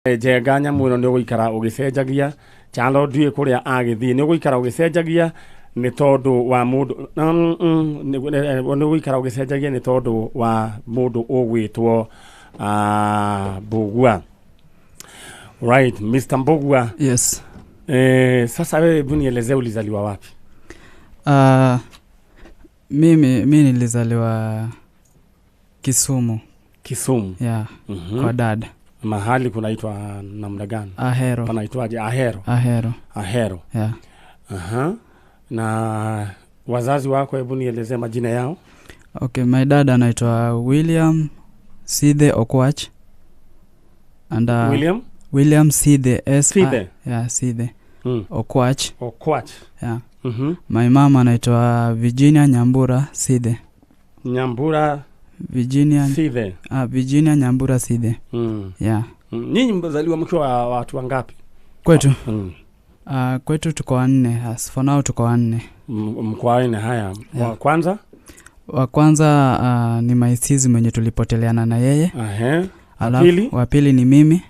Njenga nyamũ ĩno nĩ ũgũikara ũgĩcenjagia chalo ndiũĩ kũrĩa agĩthiĩ nĩ ũgũikara ũgĩcenjagia nĩ tondũ wa mũndũ nĩ ũgũikara ũgĩcenjagia nĩ tondũ wa mũndũ ũgwĩtwo Mbugua. Right, Mr. Mbugua. Yes. Sasa wewe hebu nielezee ulizaliwa wapi? Mimi nilizaliwa Kisumu. Kisumu. Yeah. Kwa dad. Mahali kunaitwa namna gani? Ahero. Panaitwaje? Ahero. Ahero. Ahero. Yeah. Aha. Na wazazi wako hebu nielezee majina yao. Okay, my dad anaitwa William Sidhe Okwach. And William? William Sidhe S. Sidhe. Yeah, Sidhe. Okwach. Okwach. Yeah. Mhm. My mom anaitwa Virginia Nyambura Sidhe. Nyambura Virginia Sidhe. Virginia Nyambura Sidhe. Yeah. Nyinyi mzaliwa mkiwa watu wangapi? Kwetu. Kwetu tuko wanne. As for now tuko wanne. Mko wanne haya. Yeah. Wa kwanza? Wa kwanza ni my sis mwenye tulipoteleana na yeye. Ehe. Alafu wa pili ni mimi.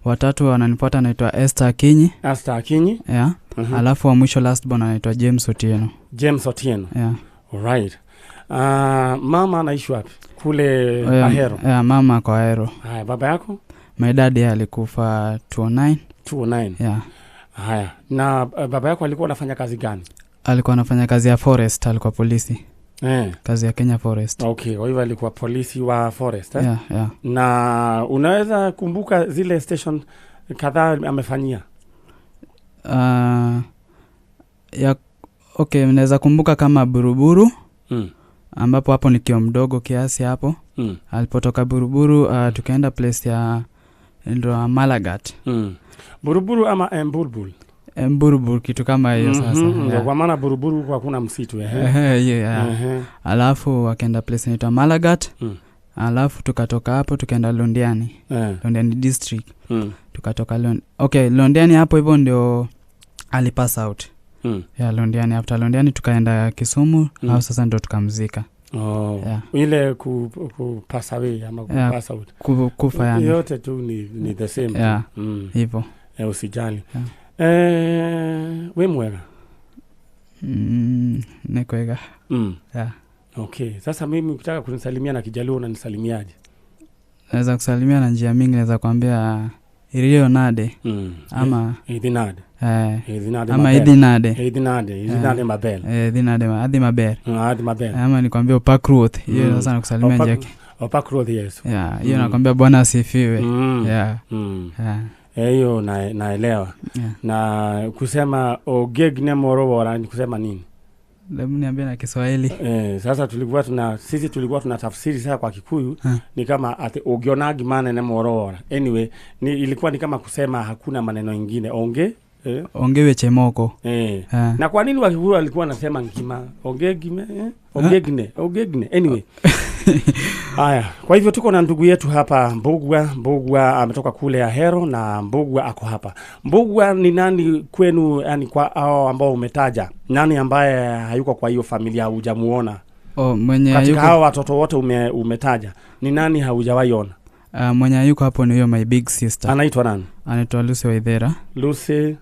Watatu wananifuata anaitwa Esther Akinyi. Esther Akinyi. Yeah. Alafu wa mwisho last born anaitwa James Otieno. James Otieno. Yeah. All right. Mama anaishi wapi? Kule Ahero. Yeah, mama kwa Ahero. Haya, baba yako? My dad alikufa 2009. 2009. Yeah. Haya. Na baba yako alikuwa anafanya kazi gani? Alikuwa anafanya kazi ya forest, alikuwa polisi. Kazi ya Kenya Forest. Okay, kwa hivyo alikuwa polisi wa forest, eh? Yeah, yeah. Na unaweza kumbuka zile station kadhaa amefanyia? Okay, naweza kumbuka kama Buruburu. Ambapo hapo nikiwa mdogo kiasi hapo. Alipotoka Buruburu tukaenda place ya ndo Malagat. Buruburu ama Mburbul? Mburbul kitu kama hiyo sasa. Yeah. Kwa maana Buruburu huko hakuna msitu. Yeah. Alafu wakaenda place inaitwa Malagat. Alafu tukatoka hapo tukaenda Londiani. Londiani district. Tukatoka Londiani hapo hivyo ndio alipass out. Yeah, Londiani. After Londiani tukaenda Kisumu. Au sasa ndio tukamzika. Oh. Yeah. Ile ku pass away ama ku pass out. Kufa yani. Yote tu ni the same. Yeah. Hivyo. Usijali. Yeah. We mwega? Nekwega. Yeah. Okay. Sasa mimi ukitaka kunisalimia na Kijaluo unanisalimiaje? Naweza kusalimia na njia mingi, naweza kuambia Irio nade. Ama Idhinade. Idhinade. Ama idhinade. Idhinade, idhinade mabel. Idhinade, adhi mabel. Adhi mabel. Ama nikwambia Opakruoth. Hiyo sasa nakusalimia njia yake. Opakruoth, yes. Yeah, hiyo nakwambia Bwana asifiwe. Yeah. Yeah. Hiyo naelewa. Yeah. Na kusema ogegne morowora ni kusema nini? Hebu niambie na Kiswahili. Sasa sisi tulikuwa tunatafsiri sasa kwa Kikuyu. Ni kama ati ogionagi manene morowora. Anyway, ilikuwa ni kama kusema hakuna maneno mengine. Onge onge weche moko. Na kwa nini Wakikuyu walikuwa wanasema ngima? Ogegime, ogegne, ogegne. Anyway. Haya, kwa hivyo tuko na ndugu yetu hapa Mbugua. Mbugua ametoka kule Ahero na Mbugua ako hapa. Mbugua ni nani kwenu, yani kwa hao ambao umetaja? Nani ambaye hayuko kwa hiyo familia hujamuona? Mwenye katika hayuko hao watoto wote umetaja, ni nani haujawahi ona? Mwenye hayuko hapo ni huyo my big sister. Anaitwa nani? Anaitwa Lucy Waithera. Lucy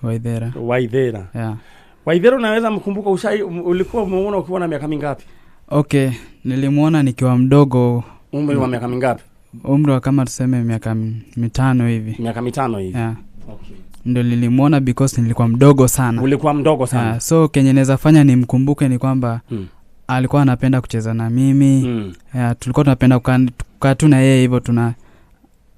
Waithera. Waithera. Yeah. Waithera unaweza mkumbuka, ulikuwa umemuona ukiwa na miaka mingapi? Okay, nilimuona nikiwa mdogo. Umri wa miaka mingapi? Umri wa kama tuseme miaka 5 hivi. Miaka 5 hivi. Yeah. Okay. Ndio nilimuona because nilikuwa mdogo sana. Ulikuwa mdogo sana. So kenye naweza fanya nimkumbuke ni kwamba alikuwa anapenda kucheza na mimi. Yeah, tulikuwa tunapenda kukaa tu na yeye hivyo tuna.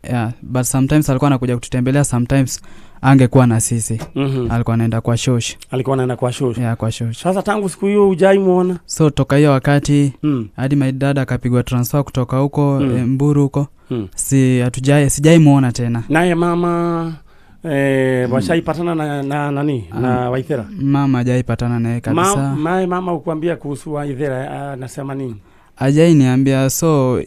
Yeah, but sometimes alikuwa anakuja kututembelea, sometimes angekuwa na sisi. Alikuwa anaenda kwa shosh. Alikuwa anaenda kwa shosh. Yeah, kwa shosh. Sasa tangu siku hiyo hujai muona? So toka hiyo wakati hadi my dad akapigwa transfer kutoka huko Mburu huko. Sijai muona tena. Naye mama washaipatana na nani? Na Waithera? Mama hajaipatana naye kabisa. Mama ukuambia kuhusu Waithera anasema nini? Hajai niambia, so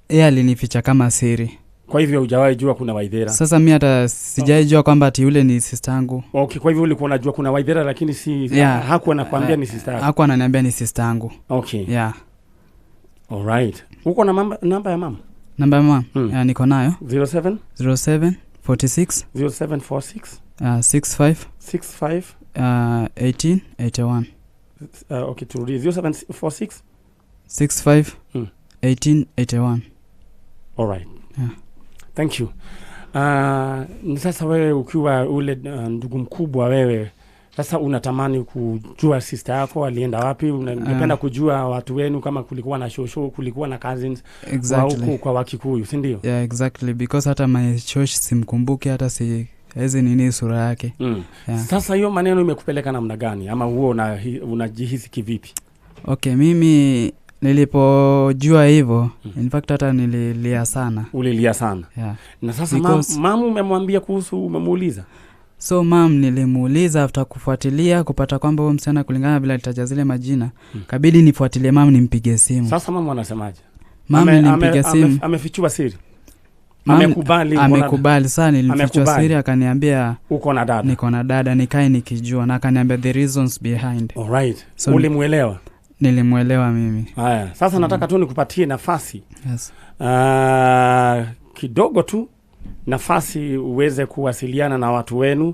yeye alinificha kama siri. Kwa hivyo hujawahi jua kuna Waithera? Sasa mimi hata sijawahi jua kwamba ati yule ni sister yangu. Okay, kwa hivyo ulikuwa unajua kuna Waithera lakini si hakuwa anakuambia ni sister yako. Hakuwa ananiambia ni sister yangu. Okay. Yeah. All right. Uko na namba ya mama? Namba ya mama? Niko nayo. 07 07 46 0746 65 65 18 81. Okay, turudie. 0746 65 18 81. All right. Yeah. Thank you. Sasa wewe ukiwa ule ndugu mkubwa wewe, sasa unatamani kujua sister yako alienda wapi, ungependa kujua watu wenu kama kulikuwa na shosho, kulikuwa na cousins exactly. wa huku kwa Wakikuyu, si ndio? Yeah, exactly, because hata my shosh simkumbuki, hata si hizi nini sura yake. Yeah. Sasa hiyo maneno imekupeleka namna gani ama huo unajihisi kivipi? Okay, mimi nilipojua hivyo, in fact hata nililia sana. Ulilia sana? Yeah. Na sasa mamu umemwambia kuhusu, umemuuliza? So mam nilimuuliza after kufuatilia kupata kwamba huyo msichana kulingana bila alitaja zile majina, kabidi nifuatilie mam nimpige simu. Sasa mamu anasemaje? Mam nilimpiga simu. Amefichua siri? Amekubali. Amekubali sana, nilimfichua siri akaniambia uko na dada. Niko na dada, nikae nikijua, na akaniambia the reasons behind. All right. So, ulimuelewa? Nilimuelewa mimi. Haya, sasa nataka tu nikupatie nafasi. Yes. Kidogo tu nafasi uweze kuwasiliana na watu wenu.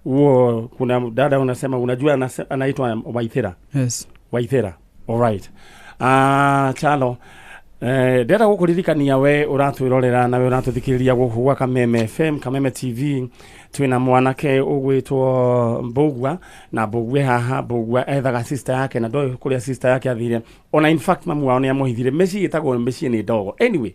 Huo kuna dada unasema unajua anaitwa Waithera. Yes. Waithera. All right. Chalo. Ndĩrenda gũkũririkania we ũratwĩrorera nawe ũratũthikĩrĩria gũkũ gwa Kameme FM, Kameme TV, twĩna mwanake ũgwĩtwo Mbugua, na Mbugua haha, Mbugua ethaga sister yake na ndoĩ kũrĩa sister yake athire, ona in fact mamu wao nĩamũhithire, mĩciĩ ĩtagwo mĩciĩ nĩ ndogo. Anyway,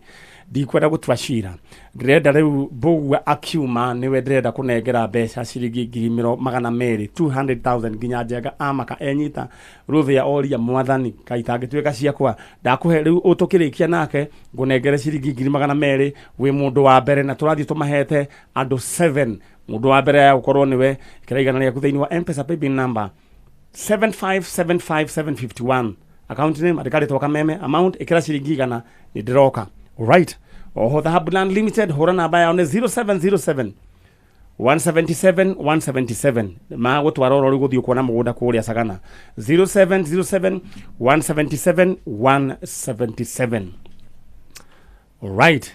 ndikwenda gũtua cira, ndĩrenda rĩu Mbugua akiuma nĩwe ndĩrenda kũnengera mbeca ciringi 200,000 200,000 nginya Njenga amaka enyita rũthĩa oria mwathani kaĩ itangĩtuĩka ciakwa, ndakũhe rĩu ũtũkĩrĩkia nake ngũnengere ciringi 200,000 wĩ mũndũ wa mbere, na tũrathiĩ tũmahete andũ 7 mũndũ wa mbere gũkorwo nĩwe ĩkĩra igana rĩaku thĩinĩ wa M-Pesa paybill number 7575751 account name andĩka rĩtwa Kameme, amount ĩkĩra ciringi 100 nĩ ndĩroka. Alright. Oho Dhahabu Land Limited, hũra namba yao nĩ 0707 177 177 magũtwara oro rĩu gũthiĩ kuona mũgũnda kũrĩa Sagana. 0707 177 177. Alright.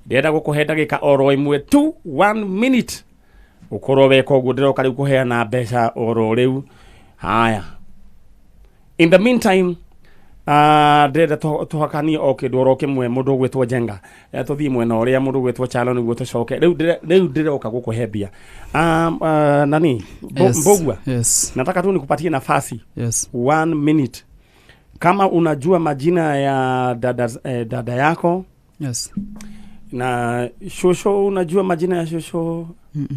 Ndĩrenda gũkũhe ndagĩka oro ĩmwe tu, 1 minute ũkorwo weka ũguo, ndĩroka rĩu kũheana mbeca oro rĩu. Haya, in the meantime ndĩrenda tũhakanie o kĩndũ oro kĩmwe mũndũ ũgwĩtwo Njenga, tũthiĩ mwena ũrĩa mũndũ ũgwĩtwo Chalo nĩguo tũcoke rĩu ndĩroka gũkũhe mbia. Nani Mbugua? Yes. Nataka tu nikupatie nafasi. Yes. 1 minute. Kama unajua majina ya dada yako. Yes. Na shosho, unajua majina ya shosho?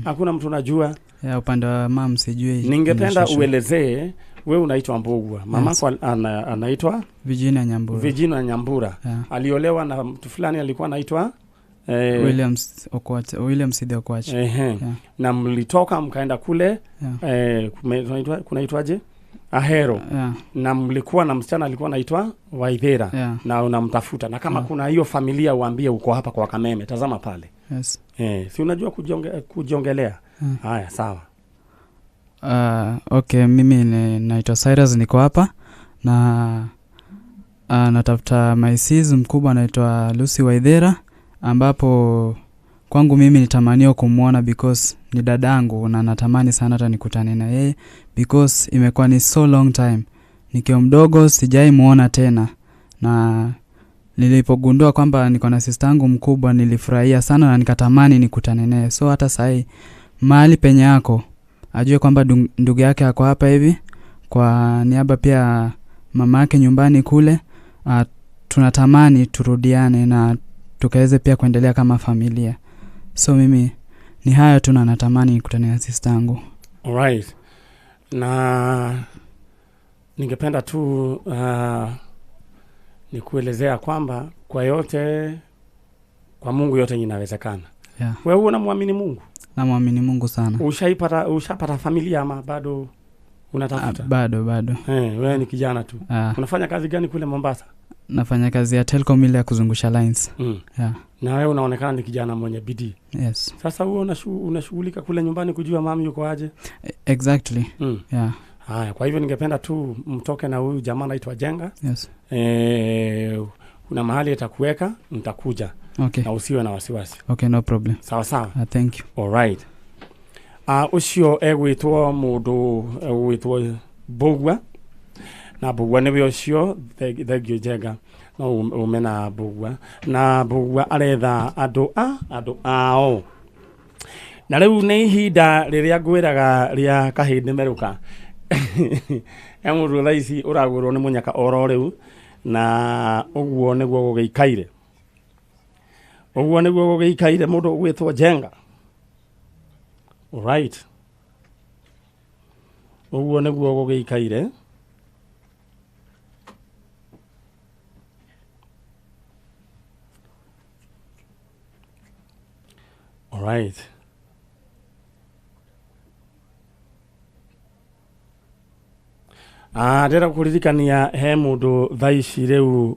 Hakuna mtu unajua? Ya upande wa mam sijui. Ningependa uelezee. Wewe unaitwa Mbugua, mamako yes. Anaitwa Virginia Nyambura. Virginia Nyambura. Yeah. Aliolewa na mtu fulani alikuwa anaitwa Williams Okwach, William Sidi Okwach. Yeah. Na mlitoka mkaenda kule. Yeah. Kunaitwaje? Ahero. Yeah. Na mlikuwa na msichana alikuwa anaitwa Waithera. Yeah. Na unamtafuta, na kama kuna hiyo familia uambie uko hapa kwa Kameme, tazama pale. Yes. Si unajua kujiongelea. Haya, sawa. Okay, mimi naitwa Cyrus, niko hapa na natafuta my sis mkubwa anaitwa Lucy Waithera, ambapo kwangu mimi nitamanio kumuona because ni dadangu na natamani sana hata nikutane na yeye because imekuwa ni so long time nikiwa mdogo sijai muona tena, na nilipogundua kwamba niko na sister yangu mkubwa nilifurahia sana na nikatamani nikutane naye. So hata sahi mahali penye yako ajue kwamba ndugu yake ako hapa hivi, kwa niaba pia mama yake nyumbani kule, tunatamani turudiane na tukaweze pia kuendelea kama familia. So mimi ni hayo tu, na natamani nikutane na sister yangu. Alright. Na ningependa tu nikuelezea kwamba kwa yote, kwa Mungu yote inawezekana. Yeah. Wewe unamwamini Mungu? Namwamini Mungu sana. Ushapata familia ama bado unatafuta? Bado. Wewe ni kijana tu. Unafanya kazi gani kule Mombasa? Nafanya kazi ya Telcom ile ya kuzungusha lines. Yeah. Na wewe unaonekana ni kijana mwenye bidii. Yes. Sasa wewe unashughulika kule nyumbani kujua mami yuko aje? Exactly. Yeah. Haya, kwa hivyo ningependa tu mtoke na huyu jamaa anaitwa Jenga. Yes. Kuna mahali itakuweka, nitakuja. Okay. Na usiwe na wasiwasi. Okay, no problem. Sawa sawa. Thank you. All right. Ucio egwitwo mundu egwitwo Mbugua, na Mbugua niwe ucio. Thengio Njenga, no ume na Mbugua, na Mbugua aretha andu a andu ao. Na riu ni ihinda riria ngwiraga ria kahindi meruka. E mundu thaa ici uragurwo ni munyaka oro riu, na uguo niguo gugiikaire, uguo niguo gugiikaire mundu ugwitwo Njenga. Alright. Uguo niguo gugiikaire. Alright. Ndĩrenda kũririkania he mũndũ thaa ici rĩu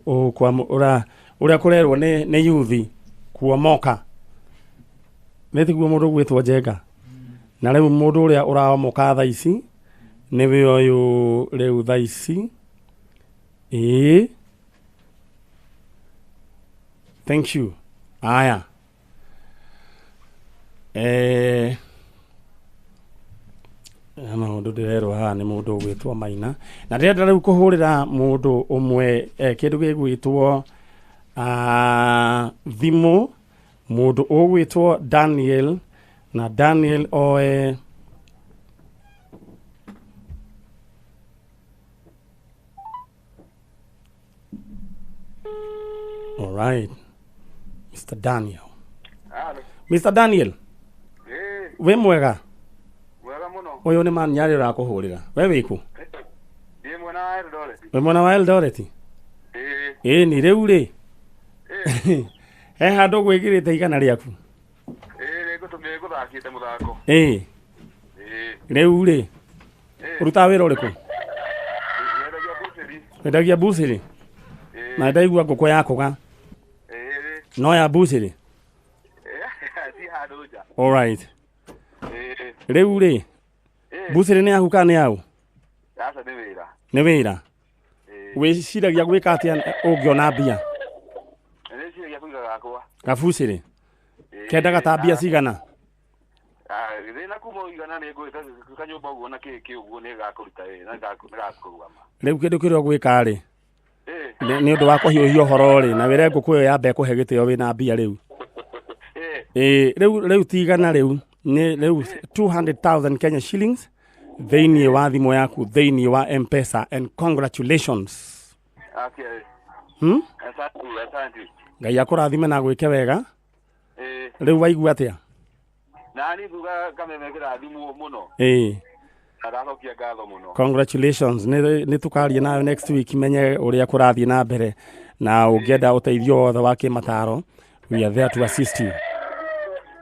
ũrĩa kũrerwo nĩ yuthi kuomoka. Nĩ tiguo mũndũ ũgwĩtwo Njenga. Na rĩu mũndũ ũrĩa ũraomoka thaa ici nĩwe ũyũ rĩu thaa ici. Ĩĩ. Thank you. Aya. Maũndũ ndĩrerwo haha nĩ mũndũ ũgwĩtwo Maina. Na ndĩrenda rĩu kũhũrĩra mũndũ ũmwe kĩndũ gĩgwĩtwo thimũ, mũndũ ũgwĩtwo Daniel, na Daniel oe All right. Mr. Daniel. Hello. Mr. Daniel. Wĩ mwega? Mwega mũno. Ũyũ nĩ man nyarĩ ũrakũhũrĩra. We wĩkũ? Ndĩ mwena wa Eldoret. Wĩ mwena wa Eldoret? Ĩĩ. Ĩĩ ni rĩu rĩ. He handũ gwĩkĩrĩte igana rĩaku? Ĩĩ, nĩngũthakĩte mũthako. Ĩĩ. Ĩĩ. Rĩu rĩ. Ũrutaga wĩra ũrĩkũ? Wendagia bucĩrĩ. Wendagia bucĩrĩ? Ĩĩ. Na ndaigua ngũkũ yakũga. Ĩĩ. No ya bucĩrĩ? Ti handũ nja. All right. Ĩĩ. Rĩu rĩ. Bucĩrĩ nĩ yaku kana nĩ yaũ? Aca nĩ wĩra. Nĩ wĩra? Ĩĩ. Wĩciragia gwĩka atĩa ũngĩona mbia? Nĩciragia kũiga gakwa. Gabucĩrĩ? Kendaga ta mbia cigana? Thĩna kuma igana nĩ ngũĩka kanyũmba ũguo na kĩ kĩ ũguo nĩ gakũruta wĩra, nĩ gakũrũgama. Rĩu kĩndũ kĩrĩa ũgwĩka rĩ, nĩ ũndũ wa kũhiũhia ũhoro rĩ, na wĩre ngũkũ ĩyo yambe ĩkũhe gĩtĩo wĩna mbia rĩu. Ĩĩ, rĩu ti igana rĩu, nĩ rĩu 200,000 Kenya shillings thĩinĩ wa thimũ yaku, thĩinĩ wa M-Pesa, and congratulations. Okay. Asante, asante. Ngai akũrathime na gwĩke wega. Rĩu waigua atĩa? Na niĩ nguga Kameme kĩrathimwo mũno. Ĩĩ. Na ndacokia ngatho mũno. Congratulations. Nĩ tũkaria nawe next week menye ũrĩa kũrathiĩ na mbere, na ũngĩenda ũteithio wothe wa kĩmataro, we are there to assist you.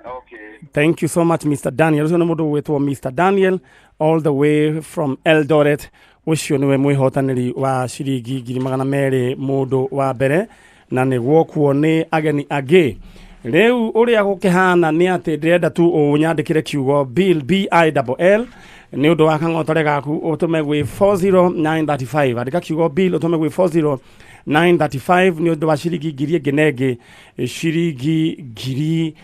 Okay. Thank you so much, Mr. Daniel. Ũcio nĩ mũndũ ũgwĩtwo Mr. Daniel all the way from Eldoret. Ũcio nĩwe mwĩhotanĩri wa ciringi 200,000 mũndũ wa mbere, na nĩguo kuo nĩ ageni angĩ. Rĩu ũrĩa gũkĩhana nĩ atĩ ndĩrenda tu ũnyandĩkĩre kiugo bill, B I L L, nĩ ũndũ wa kang'otore gaku ũtũme gwĩ 40935. Andĩka kiugo bill ũtũme gwĩ 40935 nĩ ũndũ wa ciringi ngiri ĩngĩ na ĩngĩ, ciringi ngiri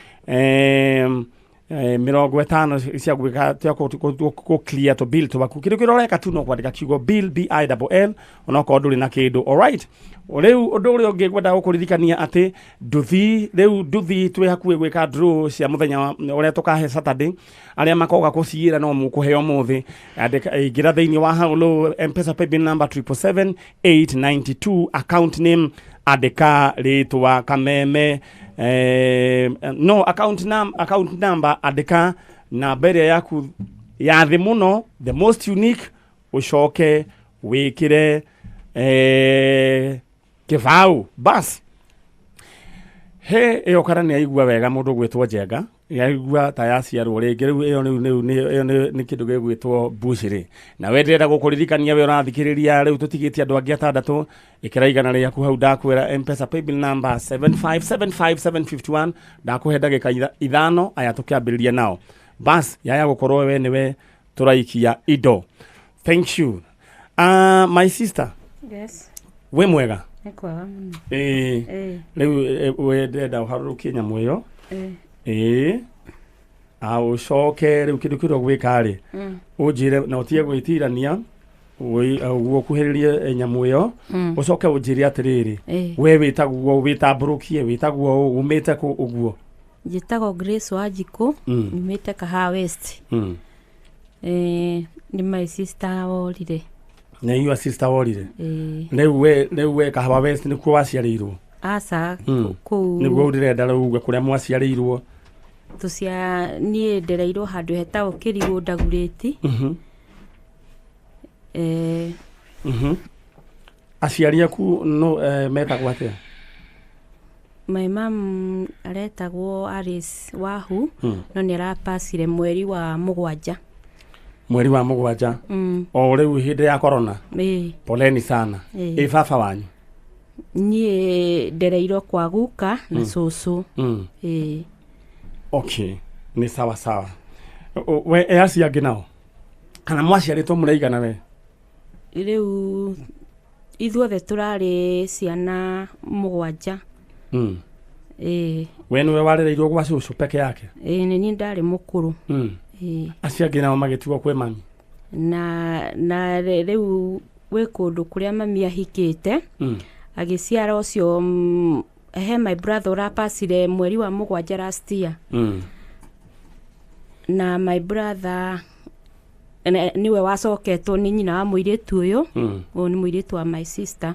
50 cia gwĩka cia kũ clear to bill twaku. Kĩndũ kĩrĩa ũreka tu no kwandĩka kiugo bill, B I L L, onokorwo ndũrĩ na kĩndũ. All right. Rĩu ũndũ ũrĩa ũngĩ ngwenda gũkũririkania atĩ nduthi, rĩu nduthi twĩ hakuhĩ gwĩka draw cia mũthenya ũrĩa tũkahe Saturday. Arĩa makoga kũciĩra no mũkũheo ũmũthĩ. Andĩka, ingĩra thĩinĩ wa hau low M-Pesa paybill number triple seven eight ninety two, account name andĩka rĩtwa Kameme, no account account number andĩka namba ĩrĩa yaku ya thĩ mũno, the most unique, ũcoke wĩkĩre kĩbaũ bas. He ĩyo kana nĩ aigua wega mũndũ ũgwĩtwo Njenga, yaigua ta yaciarwo rĩngĩ. Rĩu ĩyo rĩu ĩyo nĩ kĩndũ gĩgwĩtwo bucĩrĩ. Na we ndĩrenda gũkũririkania we ũrathikĩrĩria, rĩu tũtigĩtie andũ angĩ atandatũ, ĩkĩra igana rĩaku hau ndakwĩra M-Pesa paybill number 7575751, ndakũhe ndagĩka 5 aya tũkĩambĩrĩria nao. Bas yaya gũkorwo we nĩwe tũraikia indo. Thank you. My sister. Yes. Wĩ mwega? Nĩ kwega mũno. Ĩĩ. Ĩĩ. Rĩu we ndĩrenda ũharũrũkie nyamũ ĩyo. Ĩĩ. Ĩĩ. A ũcoke rĩu kĩndũ kĩrĩa ũgwĩka rĩ, ũnjĩre na ũtige gwĩtirania, ũguo ũkuhĩrĩrie nyamũ ĩyo, ũcoke ũnjĩre atĩrĩrĩ, Ĩĩ. we wĩtagwo, wĩtambũrũkie, wĩtagwo ũũ, umĩte kũ ũguo. Njĩtagwo Grace Wanjikũ, nyumĩte Kahawa West. Nĩ my sister worire. Nĩ your sister worire. Ĩĩ. Rĩu we Kahawa West nĩkuo waciarĩirwo? Aca, kũu. Nĩguo ndĩrenda rĩu uge kũrĩa mwaciarĩirwo. Tũcia niĩ ndereirwo handũ hetagwo Kĩrigũ Ndagurĩti. Aciari aku no metagwo atĩa? My mom aretagwo Alice Wahu, no nĩ arapacire mweri wa 7. Mweri wa 7. O rĩu hĩndĩ ya corona. Ĩĩ. Poleni sana. Ĩĩ. Ĩ baba wanyu? Niĩ ndereirwo kwa guka na cũcũ. Ĩĩ. Okay, nĩ sawa sawa. We e acio angĩ nao? Kana mwaciarĩtwo mũraigana we? Rĩu ithuothe tũrarĩ ciana 7. Ĩĩ. We nĩwe warereirwo gwa cũcũ peke yake? Ĩĩ, nĩ niĩ ndarĩ mũkũrũ. Ĩĩ. Acio angĩ nao magĩtigwo kwĩ mami? Na rĩu gwĩ kũndũ kũrĩa mami ahikĩte, agĩciara ũcio, he my brother ũrapacire mweri wa 7 last year. Na my brother nĩwe wacoketwo nĩ nyina wa mũirĩtu ũyũ. Ũyũ nĩ mũirĩtu wa my sister.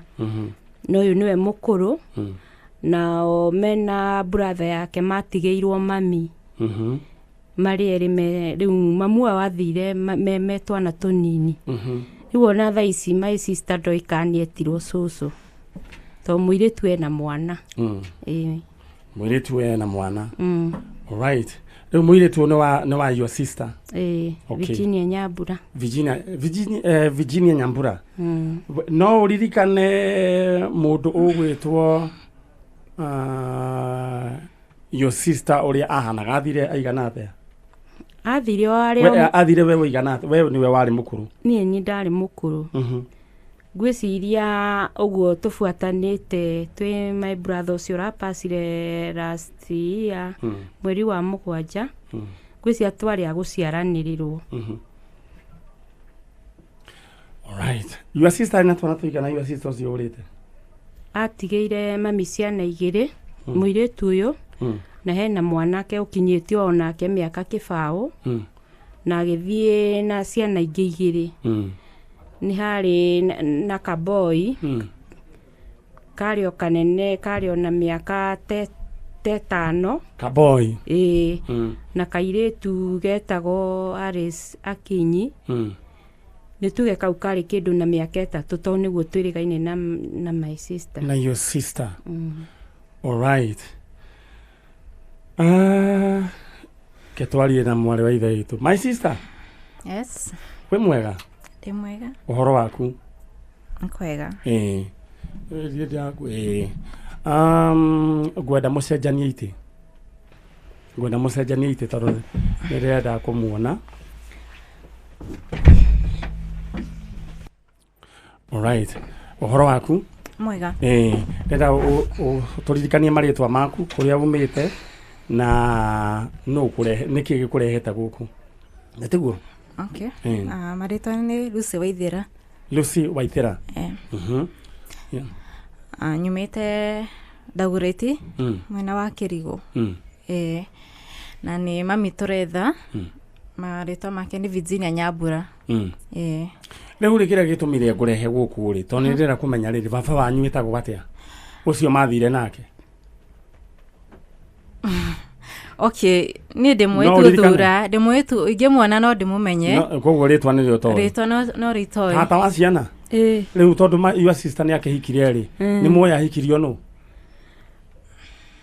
Na ũyũ nĩwe mũkũrũ. Nao mena brother yake matigĩirwo mami. Marĩ erĩ me rĩu mamu wao athire me twana tũnini. Rĩu ona thaa ici my sister ndoĩ kana nĩetirwo cũcũ. Tondũ mũirĩtu ena mwana. Ĩĩ. Mũirĩtu ena mwana. Alright. Rĩu mũirĩtu nĩ wa your sister. Ĩĩ. Okay. Virginia Nyambura. Virginia Nyambura. No ũririkane mũndũ ũgwĩtwo your sister ũrĩa ahanaga, athire aigana atĩa? Athire o arĩa We, athire we ũigana atĩa? We nĩwe warĩ mũkũrũ. Niĩ nĩ ndarĩ mũkũrũ. Ngwĩciria ũguo tũbuatanĩte twĩ my brother ũcio ũrapacire last year, mweri wa 7. Ngwĩciria twarĩ a gũciaranĩrĩrwo. Alright. Your sister ena twana tũigana your sister ũcio ũrĩte? Atigĩire mami ciana 2, mũirĩtu ũyũ, na hena mwanake ũkinyĩtio onake mĩaka 20, na agĩthiĩ na ciana ingĩ 2. Nĩ harĩ na kaboi, karĩ o kanene, karĩ o na mĩaka 5. Kaboi. Ĩĩ. Na kairĩtu getagwo Alice Akinyi. Nĩ tuge kau karĩ kĩndũ na mĩaka 3 tondũ nĩguo twĩrĩgaine na my sister. Na your sister. Alright. Ke twarie na mwarĩ wa ithe witũ. My sister. Yes. Wĩ mwega? Ndĩ mwega. Ũhoro waku? Nĩ kwega. Ĩĩ. Ĩĩ, ĩĩ. Ngwenda mũcenjanie itĩ. Ngwenda mũcenjanie itĩ tondũ nĩ ndĩrenda kũmuona. Alright. Ũhoro waku? Mwega. Ĩĩ, ndĩrenda tũririkanie marĩtwa maku, kũrĩa umĩte na nũ ũkũrehe, nĩkĩ gĩkũrehete gũkũ. Nĩ tiguo? Okay. Marĩtwa nĩ Lucy Waithera. Lucy Waithera. Yeah. Nyumĩte Dagoretti, mwena wa Kĩrigũ. Na nĩ mami tũretha. Marĩtwa make nĩ Virginia Nyambura. Rĩu rĩ, kĩrĩa gĩtũmire ngũrehe gũkũ rĩ, tondũ nĩ ndĩrenda kũmenya rĩrĩ, baba wanyu wĩtagwo atĩa? Ũcio mathire nake. Okay, niĩ ndĩmũĩ No tu ũririkane? thura, ndĩmũĩ tu, ingĩmuona no ndĩmũmenye. No, koguo rĩtwa nĩrĩo toĩ. Rĩtwa no rĩtoĩ. Tata wa ciana? Ĩĩ. Rĩu tondũ your sister nĩ akĩhikire rĩ, nĩ muoya ahikirio nũ?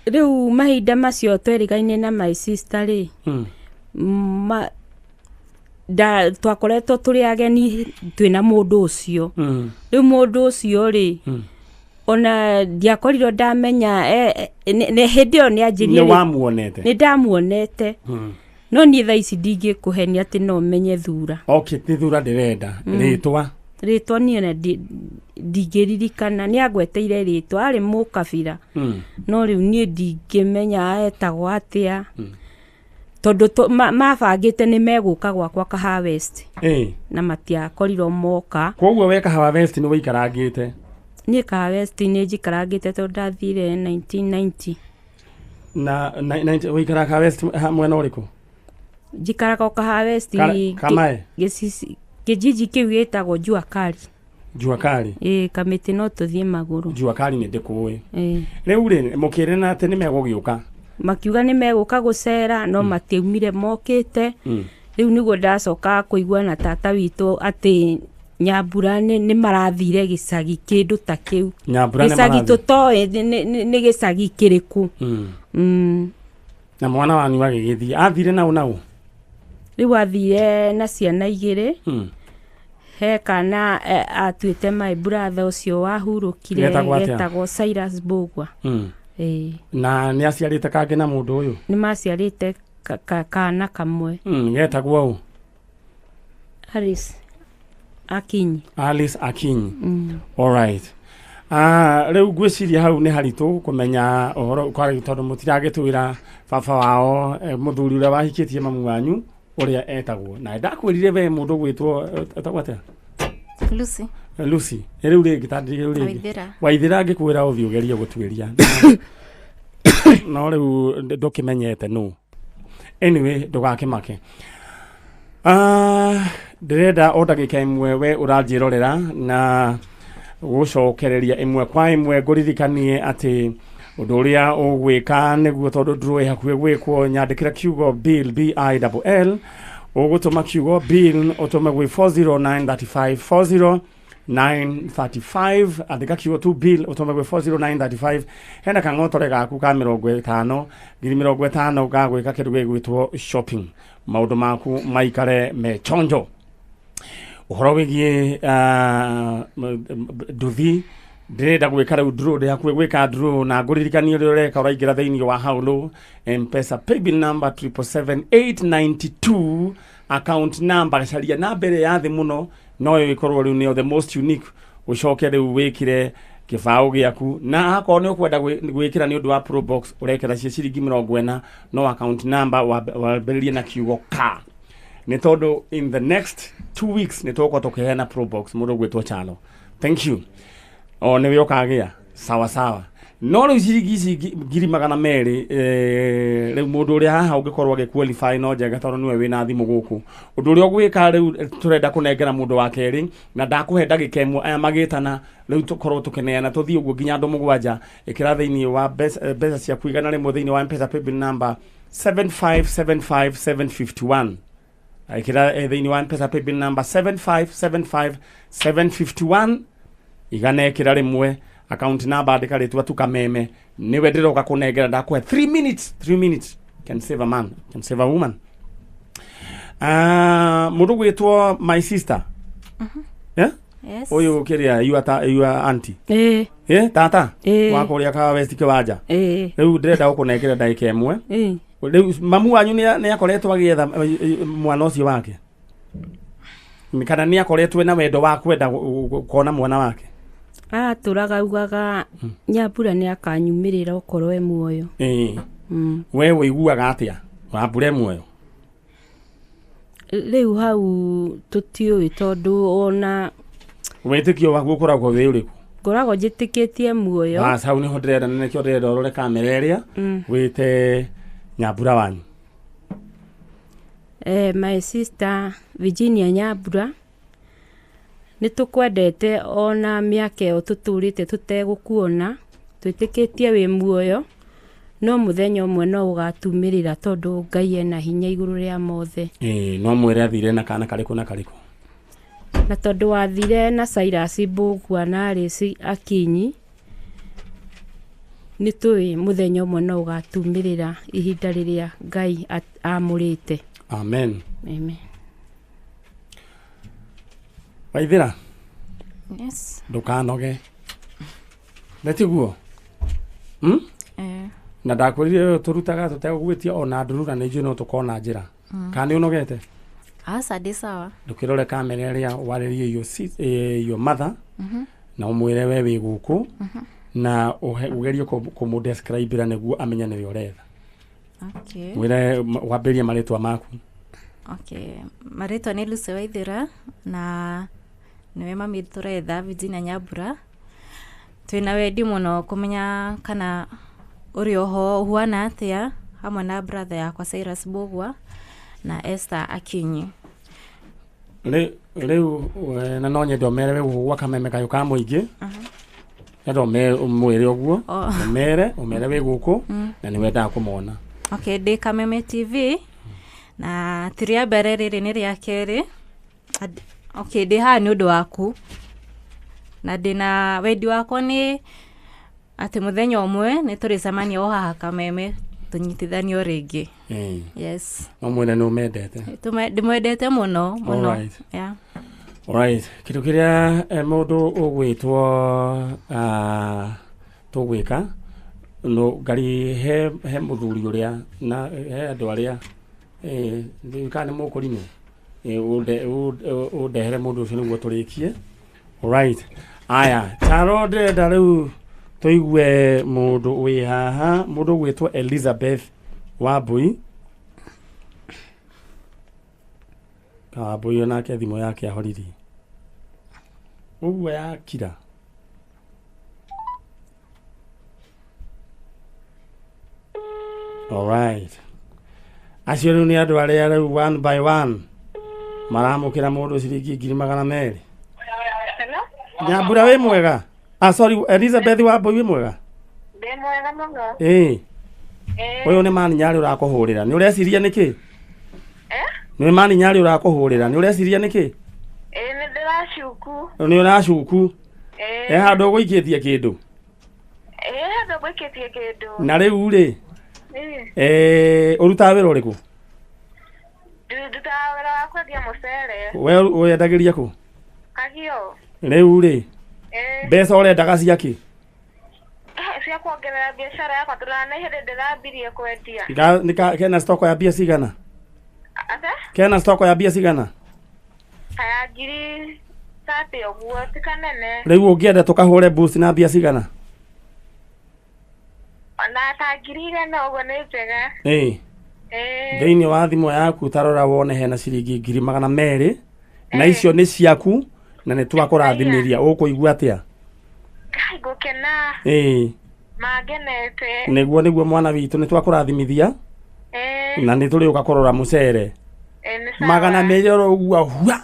Rĩu mahinda macio twerĩgaine na my sister rĩ, twakoretwo tũrĩ ageni twĩna mũndũ ũcio. Rĩu mũndũ ũcio rĩ, ona ndiakorirwo ndamenya, nĩ hĩndĩ ĩyo nĩ anjĩrire Nĩ rĩ, wamuonete? Nĩ ndamuonete. No niĩ thaa ici ndingĩkũhenia atĩ no menye thura. Okay, ti thura ndĩrenda, rĩtwa. Rĩtwa niĩ ona ndingĩririkana nĩ angweteire rĩtwa arĩ mũkabira. No rĩu niĩ ndingĩmenya etagwo atĩa. Tondũ mabangĩte nĩ megũka gwakwa Kahawa West. Na matiakorirwo moka. Koguo we Kahawa West nĩ wĩikarangĩte? Niĩ Kahawa West nĩ njikarangĩte tondũ ndathire 1990. Na wĩikaraga Kahawa West mwena ũrĩkũ? Njikaraga o Kahawa West. Kamae? Kijiji kĩu gĩtagwo Jua Kali. Jua Kali? Ĩĩ, kamĩtĩ no tũthiĩ magũrũ. Jua Kali nĩ ndĩkũĩ. Rĩu rĩ, mũkĩrana atĩ nĩ megũgĩũka? Makiuga nĩ megũka gũcera no matiaumire mokĩte. Rĩu nĩguo ndacoka kũigua na tata witũ atĩ Nyambura nĩ marathire gĩcagi kĩndũ ta kĩu. Gĩcagi tũtoĩ nĩ gĩcagi kĩrĩkũ. Na mwana wanyu agĩgĩthiĩ athire nau nau? Rĩu athire na ciana igĩrĩ. He kana atuĩte my brother ũcio wahurũkire getagwo Cyrus Mbũgua. Na nĩ aciarĩte kangĩ na mũndũ ũyũ? Nĩ maciarĩte kana kamwe. Getagwo ũ? Alice Akinyi. Alice Akinyi. All right. Rĩu ngwĩciria hau nĩ haritũ kũmenya ũhoro tondũ mũtiragĩtwĩra baba wao mũthuri ũrĩa wahikĩtie mamu wanyu ũrĩa etagwo. Na ndakwĩrire we mũndũ gwĩtwo etagwo atĩa? Lucy. Lucy. Rĩu rĩngĩ ta rĩu rĩngĩ. Waithĩra ngĩkwĩra ũthiĩ ũgerie gũtuĩria. No rĩu ndũkĩmenyete nũ. Anyway, ndũgakĩmake. Ndĩrenda o ndagĩka ĩmwe we ũranjĩrorera na gũcokereria ĩmwe kwa ĩmwe ngũririkanie atĩ ũndũ ũrĩa ũgwĩka nĩguo tondũ ndũĩ hakuhĩ gwĩkwo nyandĩkĩra kiugo bill BILL ũgũtũma kiugo bill ũtũme gwĩ 40935 40935 andĩka kiugo tu bill ũtũme gwĩ 40935 hena kang'otore gaku ka 50 ngiri 50 ga gwĩka kĩndũ gĩgwĩtwo shopping maũndũ maku maikare me chonjo. Ũhoro wĩgiĩ nduthi ndĩrenda gwĩka rĩu draw ndĩ hakuhĩ gwĩka draw na ngũririkanie ũrĩa ũreka ũraingĩra thĩinĩ wa Haulo M-Pesa paybill number 777892 account number caria namba ĩrĩa ya thĩ mũno no ĩkorwo rĩu nĩyo the most unique ũcoke rĩu wĩkĩre kĩbaũ gĩaku na akorwo nĩ ũkwenda gwĩkĩra nĩ ũndũ wa Pro Box ũrekĩra cia ciringi 40 no account number wambĩrĩrie na kiugo ka nĩ tondũ in the next 2 weeks nĩ tũgũkorwo tũkĩheana Pro Box mũndũ ũgwĩtwo Chalo. Thank you. O nĩwe ũkagĩa sawa sawa. No rĩu ciringi ici 200,000 rĩu mũndũ ũrĩa haha ũngĩkorwo agĩqualify no njega tondũ nĩwe wĩna thimũ gũkũ. Ũndũ ũrĩa ũgwĩka rĩu tũrenda kũnengera mũndũ wa kerĩ na ndakũhe ndagĩka ĩmwe aya magĩtana rĩu tũkorwo tũkĩneana tũthiĩ ũguo nginya andũ 7 ĩkĩra thĩinĩ wa mbeca ciaku 100 thĩinĩ wa M-Pesa paybill number 7575751 ĩkĩra thĩinĩ wa M-Pesa paybill number 7575751 igana ĩkĩra rĩmwe account number andĩka rĩtwa tu Kameme nĩwe ndĩroka kũnengera ndakũhe 3 minutes 3 minutes can save a man can save a woman. Mũndũ gwĩtwo my sister. Yeah? Yes. Ũyũ kĩrĩa you are auntie. Tata wa kũrĩa Kahawa West kĩwanja. Rĩu ndĩrenda gũkũnengera ndagĩka ĩmwe. Rĩu mamu wanyu nĩ akoretwo agĩetha mwana ũcio wake kana nĩ akoretwo na wendo wa kwenda kuona mwana wake? Aratũraga augaga Nyambura nĩ akanyumĩrĩra okorwo e muoyo. We ũiguaga atĩa Nyambura e muoyo? Rĩu hau tũtiũĩ tondũ ona wĩtĩkio waku ũkoragwo wĩ ũrĩkũ? Ngoragwo njĩtĩkĩtie muoyo. Bas hau nĩho ndĩrenda na nĩkĩo ndĩrenda ũrore kamera ĩrĩa wĩte Nyambura wanyu. My sister Virginia Nyambura nĩ tũkwendete ona mĩaka ĩyo tũtũrĩte tũtegũkuona twĩtĩkĩtie wĩ muoyo no mũthenya ũmwe no ũgatumĩrĩra tondũ Ngai ena hinya igũrũ rĩa mothe. No mwĩre athire na kana karĩkũ na karĩkũ? Na tondũ wathire na Cyrus Mbũgua na Alice Akinyi nĩ tũĩ mũthenya ũmwe no ũgatumĩrĩra ihinda rĩrĩa Ngai amũrĩte. Amen. Amen. Waithĩra? Yes. Ndũkanoge. Nĩ tiguo? Na ndakwĩrire tũrutaga tũtegũgwĩtia ona ndũrura nĩ njũĩ no tũkona njĩra. Kana nĩ ũnogete? Aca ndĩ sawa. Ndũkĩrore kamera ĩrĩa warĩrie your mother na ũmwĩre we wĩ gũkũ na ũgerie kũmũdescribe nĩguo amenye nĩwe ũretha. Okay. Mwĩre wambĩrĩrie marĩtwa maku. Okay, marĩtwa nĩ Lucy Waithera na nĩwe mami tũretha Virginia Nyambura. Twĩna wendi mũno kũmenya kana ũrĩ oho ũhuana atĩa hamwe na brother yakwa Cyrus Mbugua na Esther Akinyi. Rĩu na no nyende ũmere wĩ gũkũ gwa Kameme kayũ ka mũingĩ. Nyende ũmwĩre ũguo, ũmere wĩ gũkũ na nĩ wendaga kũmona. Okay, ndĩ Kameme TV na ti rĩa mbere rĩrĩ nĩ rĩa kerĩ. Okay, ndĩ haha nĩ ũndũ waku na ndĩna wendi wakwa nĩ atĩ mũthenya ũmwe nĩ tũrĩcemania o haha Kameme tũnyitithanio rĩngĩ. Yes. No mwene nĩ ũmendete? Ndĩmwendete mũno mũno. Alright. Yeah. Alright. Kĩndũ kĩrĩa mũndũ ũgwĩtwo tũgwĩka no ngari he mũthuri ũrĩa na he andũ arĩa kana nĩ mũkũrinũ ũndehere mũndũ ũcio nĩguo tũrĩkie. Alright. Aya, taro ndĩrenda rĩu tũigue mũndũ wĩ haha, mũndũ ũgwĩtwo Elizabeth Wambui. Wambui onake thimũ yake ahoririe. Ũguo yakira. Alright. Acio rĩu nĩ andũ arĩa rĩu one by one maramũkĩra mũndũ ciringi 200,000. Nyambura wĩ mwega? Sorry, Elizabeth Wambui wĩ mwega? Ndĩ mwega mũno. Ĩĩ. Ũyũ nĩ Mani Nyarĩ ũrakũhũrĩra. Nĩ ũreciria nĩkĩ? Nĩ Mani Nyarĩ ũrakũhũrĩra. Nĩ ũreciria nĩkĩ? Ĩĩ nĩ ndĩracuku. Nĩ ũracuku? Ĩĩ. He handũ ũgũikĩtie kĩndũ? Ĩĩ handũ ngũikĩtie kĩndũ. Na rĩu rĩ? Ũrutaga wĩra ũrĩkũ? Ndutaga wĩra wa kwendia mũcere. We wendagĩria kũ? Kagio. Rĩu rĩ? Mbeca ũrendaga cia kĩ? Cia kuongerera biacara yakwa tondũ nĩ hĩndĩ ndĩrambirie kwendia. Kena stoko ya mbia cigana? Ate? Kena stoko ya mbia cigana? Kaya 30,000 ũguo, ti kanene. Rĩu ũngĩenda tũkahũre boost na mbia cigana? Na ta 100,000 ũguo nĩ njega. Ĩĩ. Thĩinĩ wa thimũ yaku tarora wone hena ciringi 200,000 na icio nĩ ciaku na nĩ twakũrathimĩria. Ũkũigua atĩa? Ngũkena. Ĩĩ. Mangenete. Nĩguo mwana witũ nĩ twakũrathimithia. Na nĩ tũrĩũka kũrora mũcere. 200 oro ũguo hua.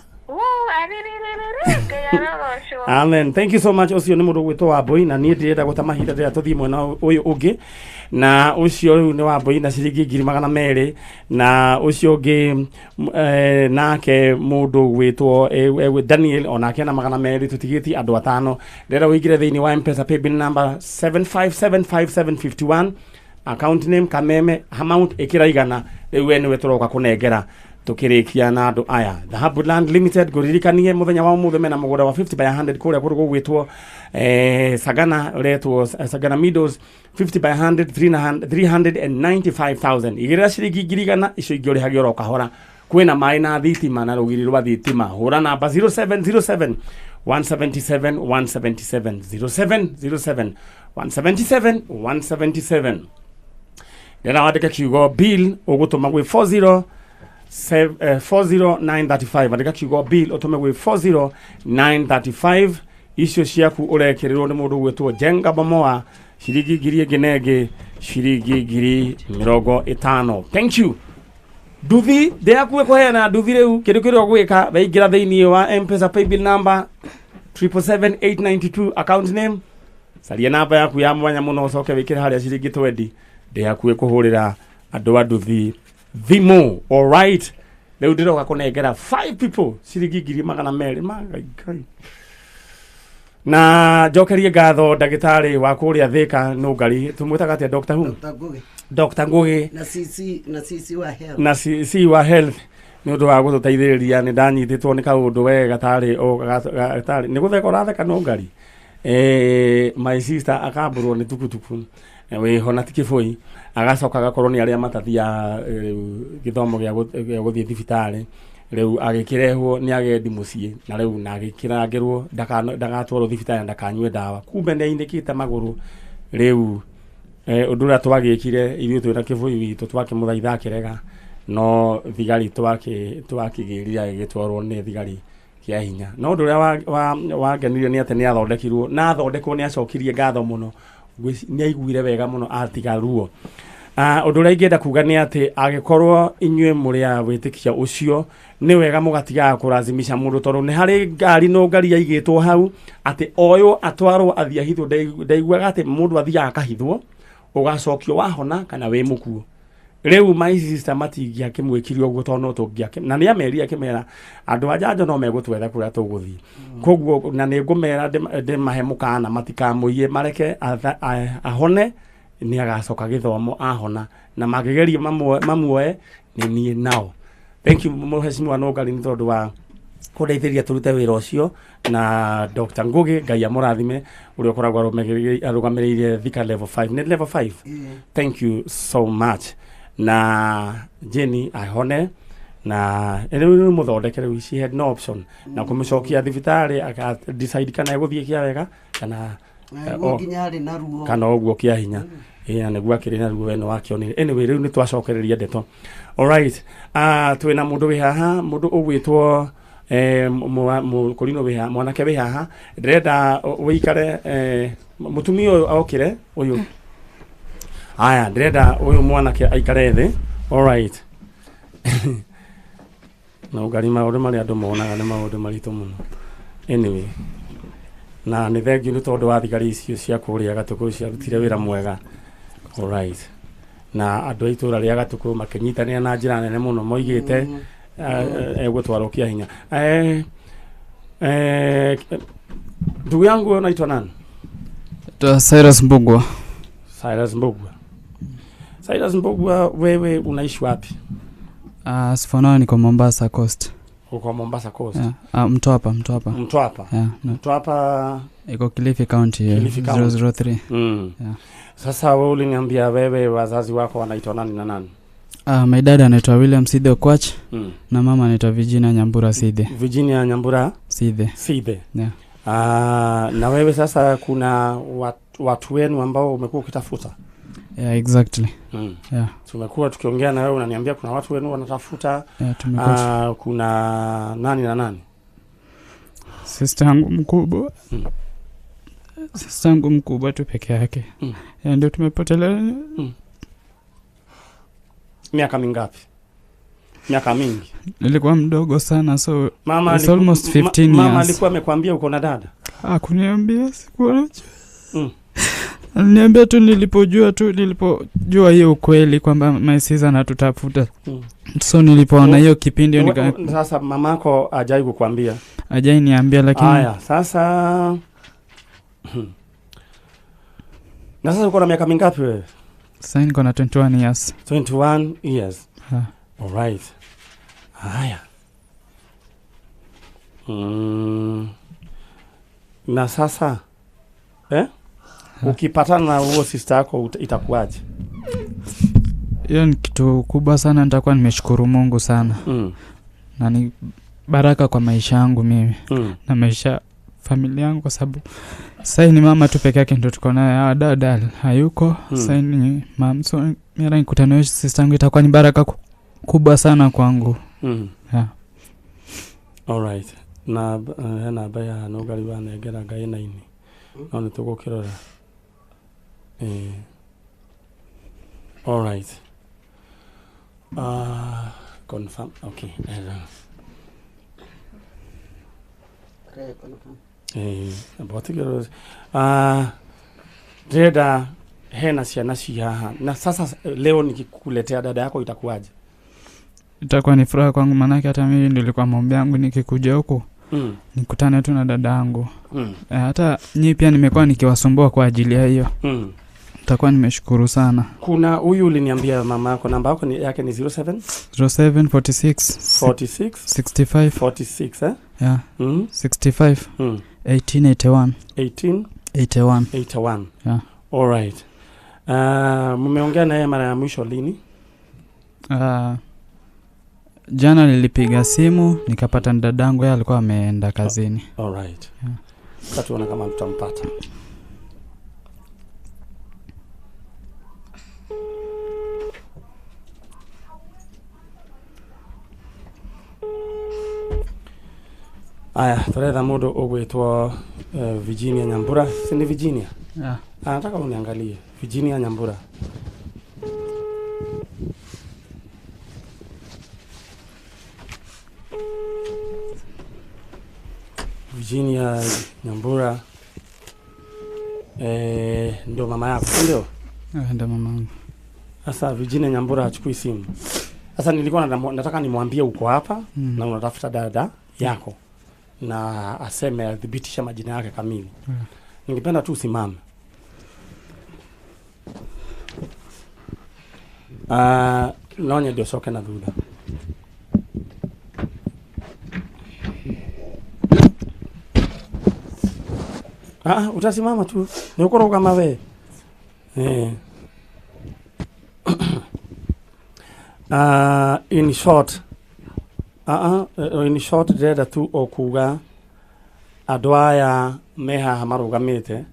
Amen. Thank you so much. Ũcio nĩ mũndũ ũgwĩtwo Wambui na niĩ ndirenda gũta mahinda ndĩrenda tũthiĩ mwena ũyũ ũngĩ. Na ũcio rĩu nĩ Wambui na ciringi 200,000 na ũcio ũngĩ nake mũndũ ũgwĩtwo Daniel onake na 200 tũtigĩtie andũ atano. Ndĩrenda ũingĩre thĩinĩ wa M-Pesa paybill number 7575751 account name Kameme amount ĩkĩra 100 rĩu we nĩwe tũroka kũnengera tukirikia na andu aya. Dhahabu Land Limited nguririkanie muthenya wa umuthi mena mugunda wa 50 by 100 kuria kundu gugwitwo Sagana uretwo Sagana Meadows 50 by 100 395,000 igirira ciringi 100,000 icio ingi urihagia oro kahora kwina mai na thitima na rugiri rwa thitima. Hura namba 0707 177 177 0707 177 177. Ndĩrenda wandĩke kiugo bill ũgũtũma gwĩ 40935. Andĩka kiugo bill ũtũme gwĩ 40935. Icio ciaku ũrekĩrĩrwo nĩ mũndũ ũgwĩtwo Jenga Bomoa ciringi 1,000 na ĩngĩ ciringi 50,000. Thank you. Nduthi ndĩrakuĩ kũheana nduthi rĩu kĩndũ kĩrĩa ũgwĩka waingĩra thĩinĩ wa M-Pesa paybill number 777892 account name caria namba yaku ya mwanya mũno ũcoke wĩkĩre harĩa ciringi 20 ndĩhakuĩ kũhũrĩra andũ a nduthi thimũ. Alright, rĩu ndĩroka kũnengera 5 people ciringi 200,000. Magai Ngai. Na njokerie ngatho ndagĩtarĩ wa kũrĩa Thĩka Nũngari, tũmwĩtaga atĩa? Dr. Who? Dr. Ngugi. Dr. Ngugi na CC na CC wa health na CC wa health nĩ ũndũ wa gũtũteithĩrĩria. Nĩ ndanyitĩtwo nĩ kaũndũ we gatarĩ gatarĩ nĩ gũtheka ũratheka Nũngari. My sister akambũrwo nĩ tukutuku wĩho na ti kĩbũi agacoka agakorwo nĩ arĩa matathiaga gĩthomo gĩa gũthiĩ thibitarĩ. Rĩu agĩkĩrehwo nĩ agendi mũciĩ na rĩu na agĩkĩrangĩrwo ndagatwarwo thibitarĩ na ndakanyue ndawa. Kumbe nĩ ainĩkĩte magũrũ. Rĩu ũndũ ũrĩa twagĩkire ithuĩ twĩna kĩbũi witũ twakĩmũthaitha akĩrega, no thigari twakĩgĩrire agĩgĩtwarwo nĩ thigari kĩa hinya. No ũndũ ũrĩa wangenirie nĩ atĩ nĩ athondekirwo, na athondekwo nĩ acokirie ngatho mũno, nĩ aiguire wega mũno atiga ruo. Ũndũ ũrĩa ingĩenda kuga nĩ atĩ angĩkorwo inyuĩ mũrĩ a wĩtĩkia ũcio, nĩ wega mũgatigaga kũrazimisha mũndũ, tondũ nĩ harĩ ngari no ngari yaigĩtwo hau atĩ oywo atwarwo athiĩ ahithwo. Ndaiguaga atĩ mũndũ athiaga akahithwo ũgacokio wahona kana wĩ mũkuo. Rĩu my sister matingĩakĩmwĩkire ũguo tondũ no tũngĩakĩ, na nĩ amerie akĩmera andũ a njanjo no megũtwetha kũrĩa tũgũthiĩ. Koguo na nĩ ngũmera ndĩmahe mũkana matikamũiye, mareke ahone, nĩ agacoka gĩthomo ahona, na mangĩgeria mamuoe nĩ niĩ nao. Thank you Mheshimiwa Nũngari nĩ tondũ wa kũndeithĩrĩria tũrute wĩra ũcio, na Dr. Ngugi Ngai amũrathime ũrĩa ũkoragwo arũgamĩrĩire Thika level 5. Nĩ level 5? Thank you so much. Na Jenny ahone, na rĩu mũthondeke rĩu, she had no option na kũmũcokia thibitarĩ aka decide kana egũthiĩ kĩa wega kana kana ũguo kĩa hinya. Ĩĩ nĩguo akĩrĩ na ruo eno wakĩonire. Anyway rĩu nĩ twacokereria ndeto. Alright, twĩna mũndũ wĩ haha, mũndũ ũgwĩtwo mũkũrinũ wĩ haha, mwanake wĩ haha, ndĩrenda ũikare mũtumia ũyũ okire ũyũ. Aya, ndĩrenda ũyũ mwanake aikare thĩ. Alright. No ngari maũndũ marĩa andũ monaga nĩ maũndũ maritũ mũno. Anyway, na nĩ thengiũ nĩ tondũ wa thigari icio cia kũrĩa Gatũkũ ciarutire wĩra mwega. Alright. Na andũ a itũũra rĩa Gatũkũ makĩnyitanĩra na njĩra nene mũno, moigĩte egũtwarwo kĩa hinya. Ndugu yangu unaitwa nani? Cyrus Mbugua. Cyrus Mbugua. Cyrus Mbugua, wewe unaishi wapi? For now niko Mombasa Coast. Uko Mombasa Coast? Yeah. Mtwapa. Mtwapa. Yeah, no. Mtwapa iko Kilifi County, Kilifi County. 003. Yeah. Sasa wewe uliniambia wewe wazazi wako wanaitwa nani na nani? My dad anaitwa William Sidhe Okwach. Na mama anaitwa Virginia Nyambura Sidhe. Virginia Nyambura Sidhe. Sidhe. Yeah. Na wewe sasa kuna watu wenu ambao umekuwa ukitafuta? Yeah, exactly. Yeah. Tumekuwa tukiongea na wewe unaniambia kuna watu wenu wanatafuta. Yeah, tumekuwa. Kuna nani na nani? Sister yangu mkubwa. Sister yangu mkubwa tu peke yake. Yeah, ndio tumepotelea. Miaka mingapi? Miaka mingi. Nilikuwa mdogo sana, so mama it's almost 15 years. Mama alikuwa amekwambia uko na dada? Hakuniambia, sikuwa najua. Aliniambia tu nilipojua hiyo ukweli kwamba my sister anatutafuta. So nilipoona hiyo kipindi sasa mamako hajai kukuambia? Hajai niambia, lakini haya sasa. Na sasa uko na miaka mingapi wewe? Sasa niko na 21 years. 21 years. All right. Haya. Na sasa ukipatana na huo sister yako itakuwaje? Hiyo ni kitu kubwa sana, nitakuwa nimeshukuru Mungu sana. Na ni baraka kwa maisha yangu mimi. Na maisha familia yangu, kwa sababu sasa ni mama tu peke yake ndio tuko naye, dada hayuko. Sasa ni mama, so mimi nikutana na sister yangu itakuwa ni baraka kubwa sana kwangu. Yeah. All right. Na na baya no gari wa negera ngai na ini. No nĩ tũgũkĩrora. All right. Confirm. Okay. Dada hena ciana ci haha. Na sasa leo nikikuletea dada yako itakuwaje? Itakuwa ni furaha kwangu, maanake hata mimi nilikuwa maombi yangu nikikuja huku nikutane tu na dada yangu. Hata nyinyi pia nimekuwa nikiwasumbua kwa ajili ya hiyo. Nitakuwa nimeshukuru sana. Kuna huyu uliniambia mama yako, namba yako ni yake ni 07 07 46 46 65 46 eh? Yeah. 65 1881 1881 81. Yeah. All right. Mmeongea naye mara ya mwisho lini? Jana nilipiga simu nikapata dadangu, yeye alikuwa ameenda kazini. All right. Yeah. Sasa tuone kama tutampata. Aya, turetha mundu ugwitwo Virginia Nyambura. Si ni Virginia? Yeah. Nataka uniangalie. Virginia Nyambura. Virginia Nyambura ndio mama yako, ndio? Ndio mama yangu. Sasa Virginia Nyambura hachukui simu. Sasa nilikuwa nataka nimwambie uko hapa na unatafuta dada yako na aseme athibitisha majina yake kamili. Ningependa tu usimame. Naonye ndio soke na thutha. Utasimama tu. Ni ukoro kama we. In short, in short ndĩrenda tu o kuga andũ aya me haha marũgamĩte,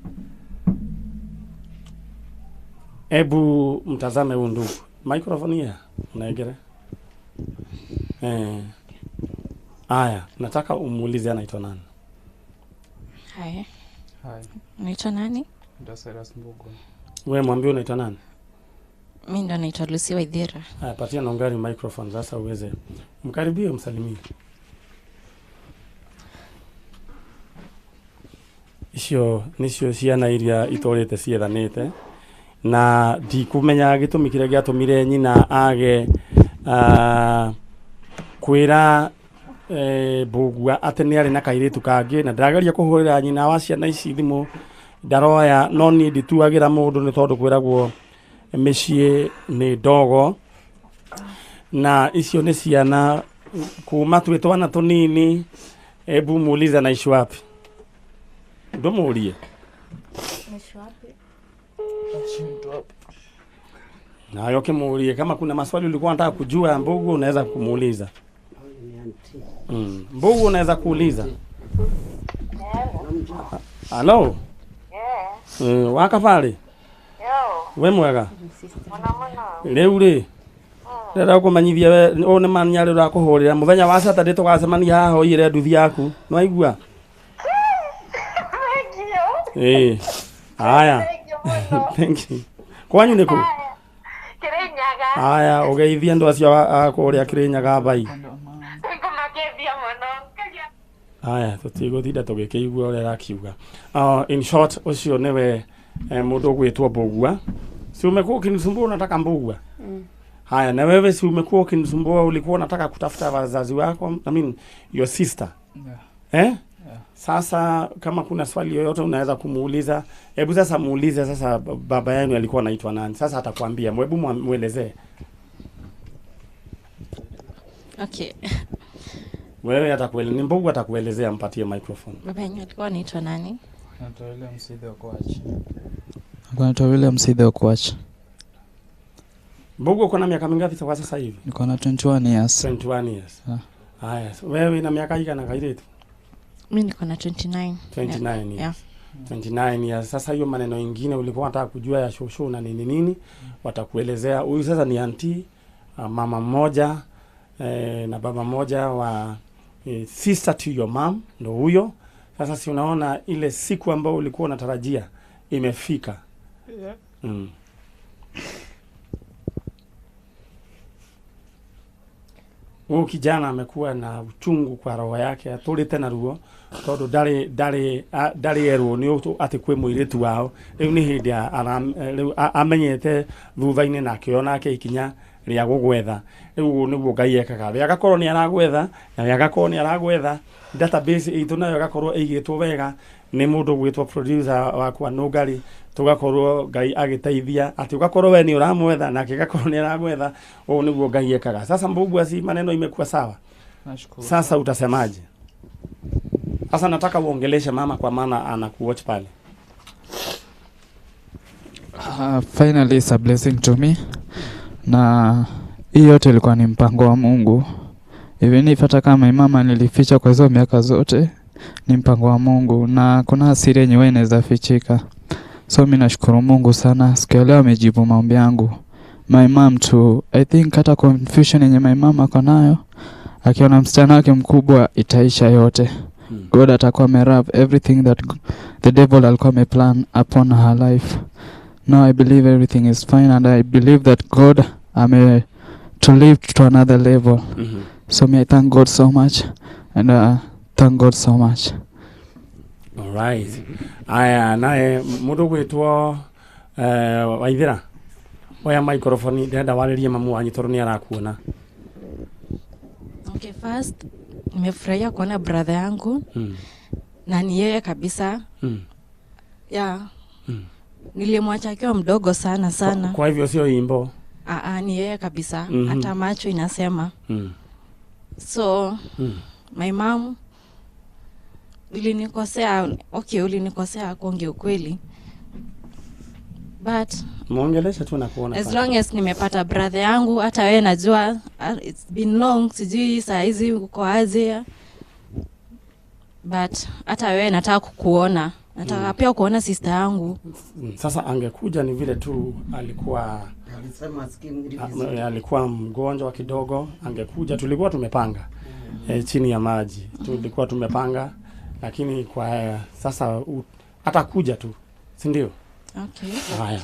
ebu mtazame huyu ndugu. Microphone ya unaegere. Aya, nataka umuulize anaitwa nani. Hai. Hai. Unaitwa nani? Ndo Cyrus Mbugua. Wewe mwambie unaitwa nani? Mimi ndo naitwa Lucy Waithera. Haya, patia Nongari microphone sasa uweze mkaribie umsalimie. Icio nicio ciana iria itorete ciethanite na ndikumenya gitumi kiria giatumire nyina age kwira Mbugua ati ni ari na kairitu kangi, na ndirageria kuhurira nyina wa ciana ici thimu ndaroya, no ni ndituagira mundu ni tondu kwiragwo mĩciĩ nĩ ndogo, na icio nĩ ciana kuma twĩ twana tũnini. Ebu muulize naishi wapi, ndũmũrie nayo ũkĩmũrie kama kuna maswali ulikuwa unataka kujua Mbugua unaweza kumuuliza. Mbugua unaweza kuuliza. Hello. Waka pale. We mwega. Rĩu rĩ ndĩrenda gũkũmenyithia we ũyũ nĩ Manyarĩ ũrakũhũrĩra mũthenya wa Saturday tũgacemania haha ũiyĩre nduthi yaku, nĩwaigua? Ĩĩ. Haya. Thank you. Kwanyu nĩ kũ? Kirinyaga. Haya, ũgeithie andũ acio a kũrĩa Kirinyaga bai. Nĩngũmageithia mũno. Haya, tũtigũtinda tũgĩkĩigua ũrĩa arakiuga. In short, ũcio nĩwe mundu ũgwĩtwo Mbugua. Si umekuwa ukinisumbua unataka Mbugua? Haya, na wewe si umekuwa ukinisumbua ulikuwa unataka kutafuta wazazi wako, I mean your sister. Yeah. Eh? Yeah. Sasa kama kuna swali yoyote unaweza kumuuliza. Hebu sasa muulize sasa baba yenu alikuwa anaitwa nani. Sasa atakwambia. Hebu muelezee. Okay. Wewe atakuelezea. Ni Mbugua atakuelezea, mpatie microphone. Baba yenu alikuwa anaitwa nani? Anaitwa William Sidhe Okwach. Anaitwa William Sidhe Okwach. Mbugua uko na miaka mingapi kwa sasa hivi? Niko na 21 years. 21 years. Haya, wewe na miaka igana kairitu? Mimi niko na 29. 29 years. Yeah. 29 years. Sasa hiyo maneno ingine ulikuwa unataka kujua ya shosho na nini nini, watakuelezea. Huyu sasa ni auntie, mama mmoja na baba mmoja wa sister to your mom, ndo huyo. Sasa si unaona ile siku ambayo ulikuwa unatarajia imefika. Yeah. Huyu kijana amekuwa na uchungu kwa roho yake, atũrĩte na ruo tondu ndarĩ erwo nĩ atĩ kwĩ mũirĩtu wao. Rĩu nĩ hĩndĩ rĩu amenyete thutha-inĩ na akĩona ake ikinya rĩa gũgwetha. Rĩu ũguo nĩguo Ngai ekaga, rĩa agakorwo nĩ aragwetha na rĩa agakorwo nĩ aragwetha. Database itũ nayo ĩgakorwo ĩigĩtwo wega nĩ mũndũ ũgwĩtwo producer wakwa Nũngari, tũgakorwo Ngai agĩteithia atĩ ũgakorwo we nĩ ũramwetha nake agakorwo nĩ aragwetha. Ũũ nĩguo Ngai ekaga. Sasa Mbugua, si maneno imekuwa sawa? Nashukuru. Sasa utasemaje? Sasa nataka uongeleshe mama kwa maana anakuwatch pale. Finally it's a blessing to me. Na hii yote ilikuwa ni mpango wa Mungu. Even if hata kama my mama nilificha kwa hizo miaka zote, ni mpango wa Mungu na kuna siri yenye wewe inaweza fichika. So mi nashukuru Mungu sana, siku ya leo amejibu maombi yangu. My mom too, I think hata confusion yenye my mom ako nayo akiona msichana wake mkubwa itaisha yote. God atakuwa amewrap everything that the devil alikuwa ameplan upon her life. Now I believe everything is fine and I believe that God ame to live to another level. So me, I thank God so much and thank God so much. Alright. Aya, naye mũndũ gwĩtwo Waithĩra, oya microphone, ndĩrenda warĩrie mamu wanyu tondũ nĩ arakuona. Okay, first nimefurahia kuona brother yangu na ni yeye kabisa. Yeah. Nilimwacha akiwa mdogo sana sana. Kwa hivyo sio imbo? Aa, ni yeye kabisa. Hata macho inasema. So my mom, ulinikosea. Okay, ulinikosea kuongea ukweli, but Muongeleshe tu na kuona. As long as nimepata brother yangu, hata wewe najua it's been long, sijui saa hizi uko aje, but hata wewe nataka kukuona, nataka pia kuona sister yangu. Sasa angekuja, ni vile tu alikuwa Alisema asikii mwili vizuri. Alikuwa mgonjwa kidogo. Angekuja, tulikuwa tumepanga chini ya maji, tulikuwa tumepanga, lakini kwa sasa atakuja tu, si ndio? Okay. Haya.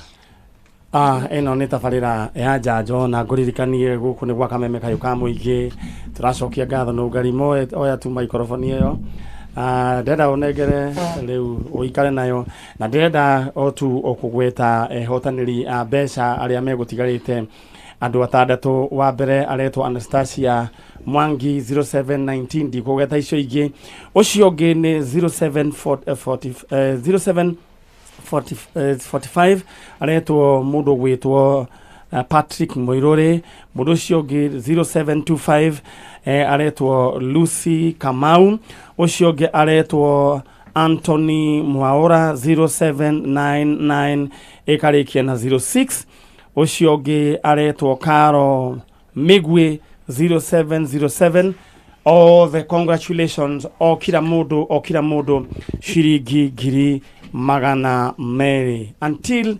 Ah, ĩno nĩ tabarĩra ya njanjo na ngũririkanie gũkũ nĩ gwa Kameme Kayũ ka Mũingĩ. Tũracokia ngatho nũ Ngarimo, oya tu microphone ĩyo. Ah, ndĩrenda ũnengere rĩu ũikare nayo na ndĩrenda o tu ũkũgweta ehotanĩri a mbeca arĩa megũtigarĩte, andũ atandatũ. Wa mbere aretwo Anastasia Mwangi, 0719. Ndikũgweta icio ingĩ. Ũcio ũngĩ nĩ 0740, 07 40, 45, aretwo mũndũ gwĩtwo Patrick Mũirũrĩ. Mũndũ ũcio ũngĩ 0725, aretwo Lucy Kamau. Ũcio ũngĩ aretwo Anthony Mwaura, 0799 ĩkarĩkia na 06. Ũcio ũngĩ aretwo Caro Migwi, 0707. Othe congratulations, o kila mũndũ, o kila mũndũ ciringi 200,000 until